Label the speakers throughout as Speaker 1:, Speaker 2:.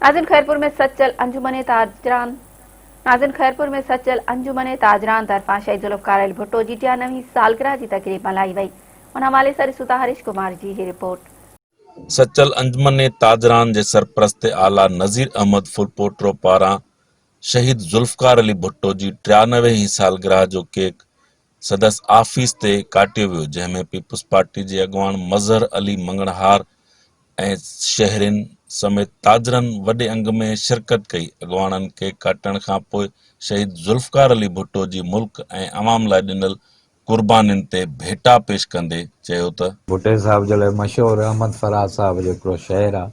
Speaker 1: ناظرين خيرپور ۾ سچل انجمن تاجران ناظرين خيرپور ۾ سچل انجمن تاجران طرفان شهيد ذوالفقار علي ڀٽو جي ٽيانوي هين سالگرهه جي تقريب ملهائي وئي ان حوالي سان ڏسون ٿا هريش ڪمار جي هي رپورٽ.
Speaker 2: سچل انجمن تاجران جي سرپرست اعليٰ نذير احمد ڦلپوٽرو پاران شهيد ذوالفقار علي ڀٽو جي ٽيانوي هين سالگرهه جو ڪيڪ سندس آفيس تي ڪاٽيو ويو، جنهن ۾ پيپلز پارٽي جي اڳواڻ مظهر علي مڱڻهار ۽ شهرين سميت تاجرن وڏي انگ ۾ شرڪت ڪئي، اڳواڻن ڪيڪ ڪاٽڻ کانپوء شهيد ذوالفقار علي ڀٽو جي ملڪ ۽ عوام لاء ڏنل قربانين تي ڀيٽا پيش ڪندي چيو ته.
Speaker 3: ڀٽي صاحب جي لاء مشهور احمد فراز صاحب جو هڪڙو شعر آ،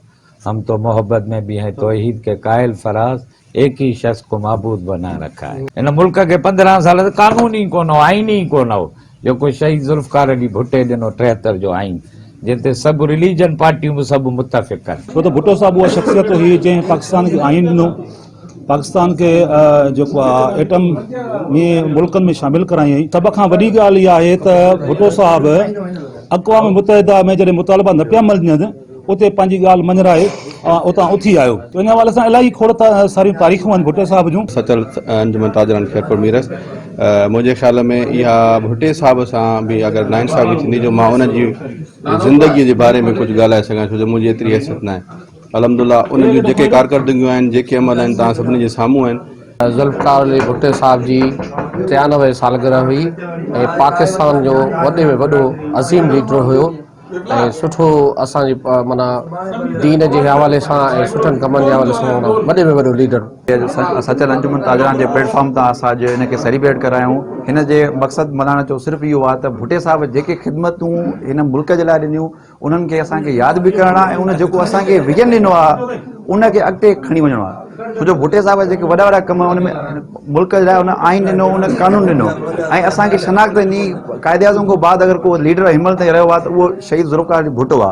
Speaker 3: هم تو محبت ۾ ڀي هين توحيد ڪي قائل فراز، ايڪ هي شخص ڪو معبود بنا رکا هي. هن ملڪ کي 15 سال ته قانون ئي ڪونه هو، آئين ئي ڪونه هو، جيڪو شهيد ذوالفقار علي ڀٽي ڏنو 73 جو آئين، جنهن تي سڀ رليجن پارٽيون به سڀ متفق آهن.
Speaker 4: ڇو ته ڀٽو صاحب اها شخصيت هئي جنهن پاڪستان کي آئين ڏنو، پاڪستان کي جيڪو آهي ايٽم ۾ ملڪن ۾ شامل ڪرايائين. سڀ کان وڏي ڳالهه اها آهي ته ڀٽو صاحب اقوام متحده ۾ جڏهن مطالبا نه پيا مڃن اتي پنهنجي ڳالهه مڃرائي اتان اٿي آيو ته ان حوالي سان الاهي کوڙ ساريون تاريخون آهن ڀٽي صاحب جون.
Speaker 5: سچل انجمن تاجران خيرپور ميرس منهنجي خيال ۾ اها ڀٽي صاحب سان به اگر ناانصافي ٿيندي جو مان ان جي زندگي جي باري ۾ ڪجهه ڳالهائي سگهان ڇو جو منهنجي ايتري حيثيت ناهي الحمدلله ان جون جيڪي ڪارڪردگيون آهن جيڪي عمل آهن توهان سڀني جي سامهون آهن.
Speaker 6: ذوالفقار علي ڀٽي صاحب جي 93 سالگرهه هئي ۽ پاڪستان جو وڏي ۾ وڏو عظيم ليڊر هيو ۽ سٺو اسان جي معنيٰ دين جي حوالي سان ۽ سٺن ڪمن جي حوالي سان وڏي ۾ وڏو ليڊر.
Speaker 7: سچل انجمن تاجران جي پليٽ فارم تان اسان اڄ هن کي سيليبريٽ ڪرايون هن جي مقصد ملهائڻ جو صرف اهو آهي ته ڀٽي صاحب جيڪي خدمتون هن ملڪ جي لاء ڏنيون انهن کي اسان کي ياد به ڪرڻ آهي ۽ ان جيڪو اسان کي ويزن ڏنو آهي ان کي اڳتي کڻي وڃڻو آهي ڇو جو ڀٽي صاحب جيڪي وڏا وڏا ڪم ان ۾ ملڪ جي لاء ان آئين ڏنو ان قانون ڏنو ۽ اسان کي شناخت ڏني قائد اعظم کان بعد اگر ڪو ليڊر هن مهل تائين رهيو آهي ته اهو شهيد ذوالفقار علي ڀٽو آهي.